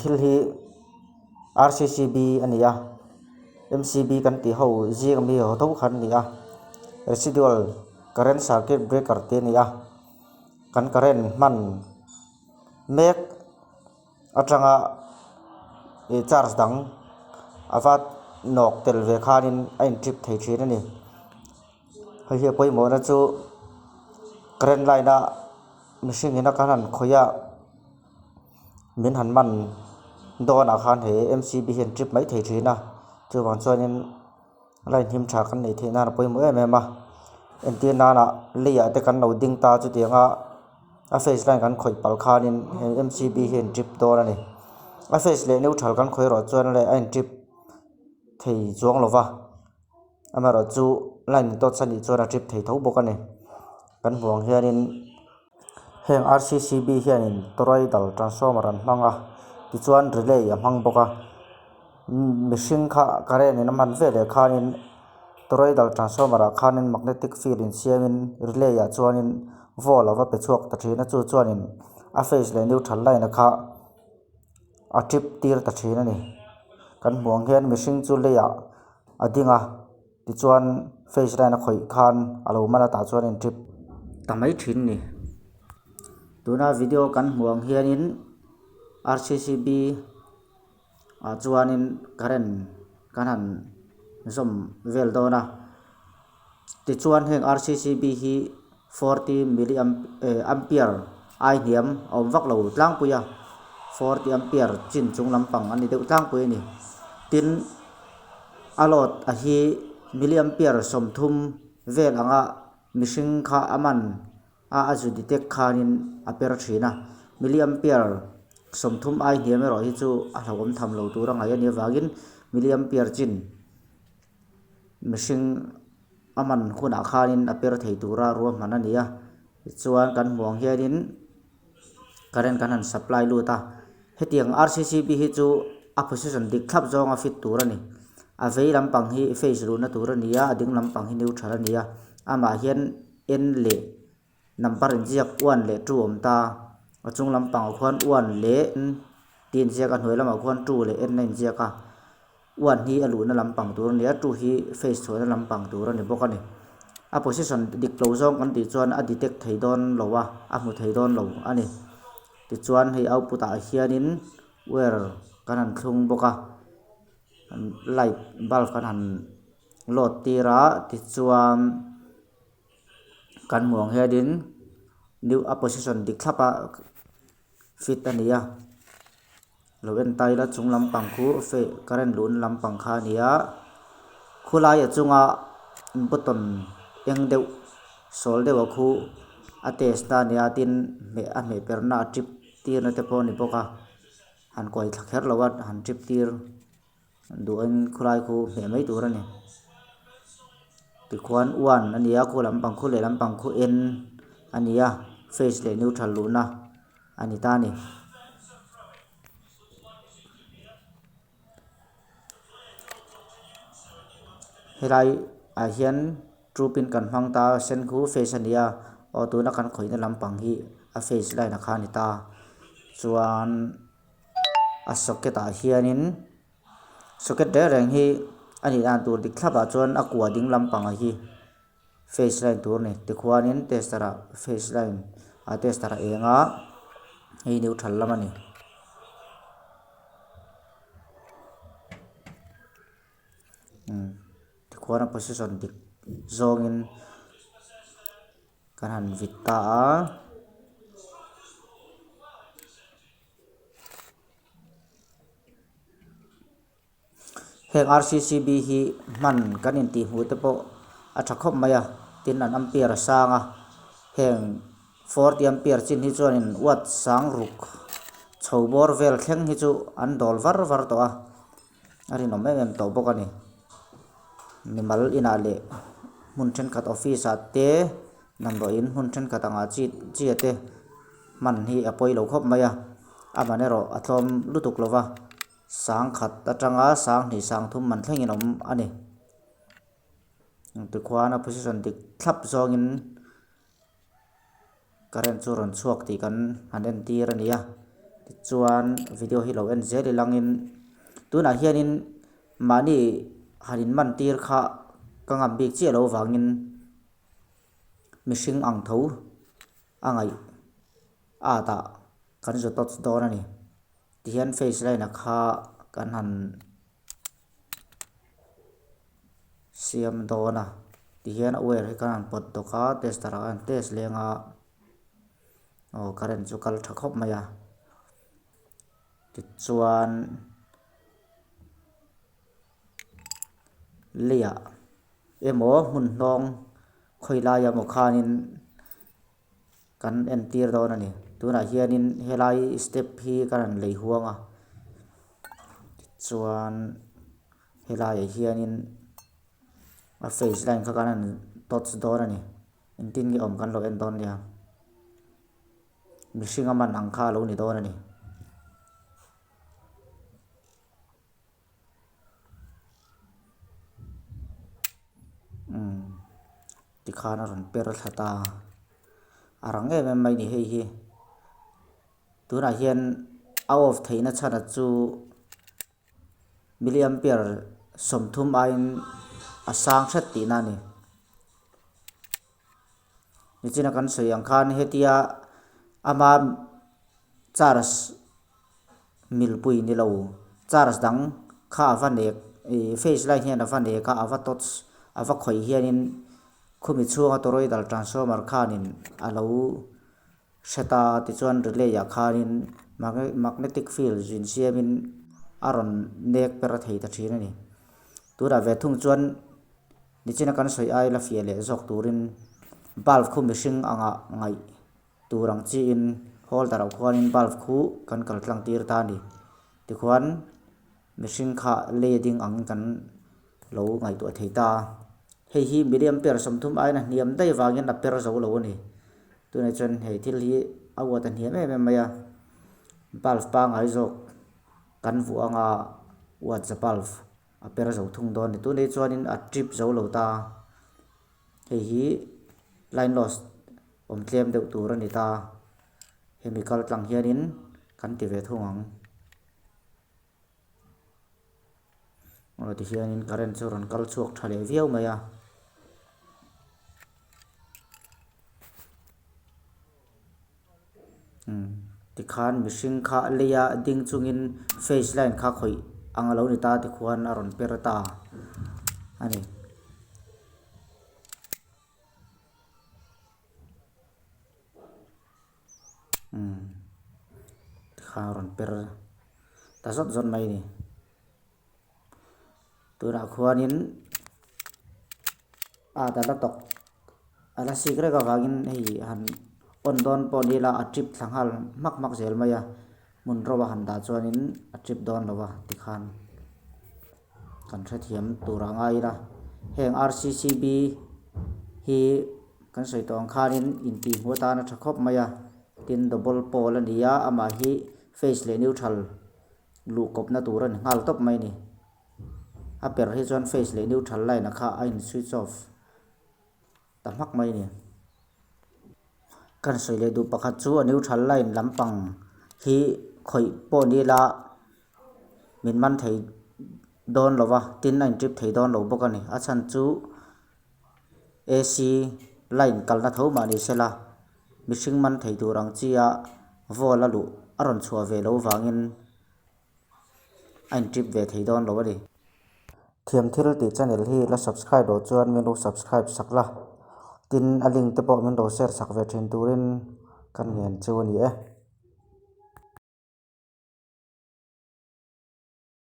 thil hi R_C_C_B a ni a M_C_B kan tih ho zing ami ho tho khan a ni a residual current circuit breaker te a ni a kan current hman mek atanga ih charge dang a va nawk tel ve khanin a in trip thei thin a ni hei hi a pawimawhna chu current line a mihring in a kan han khawih a min han man dawnah khan he M C B hian trip mai thei thin a chuvang chuanin line him tha kan neih theih nan a pawimawh em em a entir nana leiah te kan lo ding ta chutiang a a phase line kan khawih palh khanin he M C B hi a in trip dawn a ni a phase leh neutral kan khawih erawh chuan le a in trip thei chuang lo va amaherawhchu line intawt sa nih chuan a trip thei tho bawk a ni kan hmuh ang hianin. Heng R_C_C_B hianin toroidal transformer an hmang a tichuan relay a hmang bawk a mihring kha current in a hman veleh khanin toroidal transformer ah khanin magnetic field insiamin relay ah chuanin volt a va pe chhuak ta thin a chu chuanin a phase leh neutral line a kha a trip tir ta thin a ni kan hmuh ang hian mihring chu leiah a ding a. Tichuan phase line a khawih khan a lo man a tah chuan a in trip ta mai thin a ni. Tuna video kan hmuh ang hianin R_C_C_B ah chuanin current kan han zawm vel dawn a tichuan heng R_C_C_B hi 40 milli ampere ai hniam a awm vak lo tlangpui a 40 ampere chin chung lampang a ni deuh tlangpui a ni tin. A load a hi milliampere 30 vel anga mihring kha a man a a zu detect khanin a per thin a milliampere 30 ai hniam erawh hi chu a hlauhawm tham lo tur a ngaih a nih avangin milliampere chin mihring a man hunah khanin a per thei tura ruahman a ni a tichuan kan hmuh ang hianin current kan han supply lut a hetiang R_C_C_B hi chu a position dik thlap zawnga fit tur a ni a vei lampang hi phase luhna tur a ni a a ding lampang hi neutral a ni a amah hian n leh number inziak one leh two a awm ta a chung lampang ah khuan one leh n tih a inziak a hnuai lamah khuan two leh n a inziak a one hi a luhna lampang tur a ni a two hi phase chhuahna lampang tur a ni bawk a ni a position dik lo zawng kan tih chuan a detect thei dawn lo a a hmu thei dawn lo a ni tichuan hei output ah hianin wire kan han thlung bawk a light bulb kan han load tir a tichuan kan hmuh ang hianin new a position dik thlap a fit a ni a. Lo en ta ila chung lampang khu current luhna lampang kha a ni a khulaia chunga button eng deuh sawl deuh a khu a test na a ni a tin hmeh a hmeh perna a trip tirna te pawh a ni bawk a han kuai thla kher lo a han trip tir duhin khulai khu hmeh mai tur a ni tikhuan one a ni a khu lampang khu leh lampang khu n a ni a phase leh neutral luhna. a ni ta a ni. Helai ah hian two pin kan hmang ta a sen khu phase a ni a aw tuna kan khawihna lampang hi a phase line a kha a ni ta chuan a socket ah hianin socket reng reng hi a nih dan tur dik thlap ah chuan a kua ding lampang ah hi. Phase line tur a ni tikhuanin tester ah phase line ah tester a eng a hei neutral lam a ni. Tikhuan a position dik zawngin kan han vit ta a. Heng R_C_C_B hi hman kan intih hmuh te pawh a tha khawp mai a tin an ampere a sang a heng 40 ampere chin hi chuanin watt sang ruk chho bawr vel thleng hi chu an dawl var var tawh a a rinawm em em tawh bawk a ni mimal inah leh hmun thenkhat office ah te damdawiin hmun thenkhat angah chi chi ah te hman hi a pawi lo khawp mai a a man erawh a tlawm lutuk lo va. Sangkhat atanga sanghnih sangthum man thlengin awm a ni. Tikhuan a position dik thlap zawngin current chu rawn chhuak tih kan han entir a ni a. Tichuan video hi lo en zel ilangin tunah hianin mahni han inman tir kha ka ngam bik chiah loh avangin mihring ang tho a ngaih at ah kan zu tawt dawn a ni. Tihian face line ah kha kan han siam dawn a tihian a wire hi kan han pawt dawk a tester ah kan test leng a aw current chu kal tha khawp mai a tichuan leiah emaw hmun hnawng khawi lai emaw khanin. Kan entir dawn a ni. Tunah hianin helai step hi ka rawn lei huang a. Tichuan helaiah hianin a face line kha kan rawn touch dawn a ni. Engtin nge awm kan lo en dawn nia. Mihring a man ang kha a lo ni dawn a ni. Umm tikhan a rawn per thla ta a rang em em mai ni hei hi tunah hian a off theihna chhan ah chu milliampere 30 aiin a sang hret tihna a ni. Nichina kan sawi ang khan hetia ama charge milpui ni lo charge dang kha a va nek ih face line hian a va nek a a va touch a va khawih hianin khumi chhunga toroidal transformer khanin a lo hre ta a tichuan relay ah khanin magnetic field zin siamin a rawn nek per thei ta thin a ni tunah ve thung chuan. Nichina kan sawi ai la fiah leh zawk turin bulb khu mihring anga ngaih tur ang chiin holder ah khuanin bulb khu kan kal tlang tir ta a ni. Tikhuan mihring kha lei a ding angin kan lo ngaihtuah thei ta a. Hei hi milliampere 30 aiin a hniam daih avangin a per zo lo a ni. Tunah chuan hei thil hi a uat a hniam em em mai a, bulb pangngai zawk kan vuah anga uat za bulb. A per zo thung dawn a ni. Tunah hi chuanin a trip zo lo ta. Hei hi line loss awm tlem deuh tur a ni ta. Hemi kal tlang hianin kan ti ve thung ang. Aw tihianin current chu rawn kal chhuak tha leh viau mai a. Tikhan mihring kha leia ding chungin face line kha khawih ang a lo ni ta tikhuan a rawn per ta a ni. Tikhan a rawn per ta zawt zawt mai a ni. Tunah khuanin at a la tawk a la sik reng avangin hei han on dawn pawh ni ila a trip thla nghal hmak hmak zel mai a hmun ro a han dah chuanin a trip dawn lo a tikhan kan hrethiam tur a ngai ila heng R_C_C_B hi kan sawi tawh ang khanin intihhmuh atan a tha khawp mai a tin double pole a ni a amah hi face leh neutral. Luh kawpna tur a ni nghal tawp mai a ni. A per hi chuan phase leh neutral line ah kha a in switch off ta hmak mai a ni. Kan sawi leh duh pakhat chu a neutral line lampang hi khawih pawh ni ila min man thei dawn lo va, tin a in trip thei dawn lo bawk a ni. A chhan chu A_C line kalna tho mah ni sela mihring man thei tur ang chi a vawl a luh a rawn chhuah ve loh vangin a in trip ve thei dawn lo a ni. Thiam thil tih channel hi la subscribe loh chuan min lo subscribe sak la, tin a link te pawh min lo share sak ve thin turin kan ngen chu a ni e.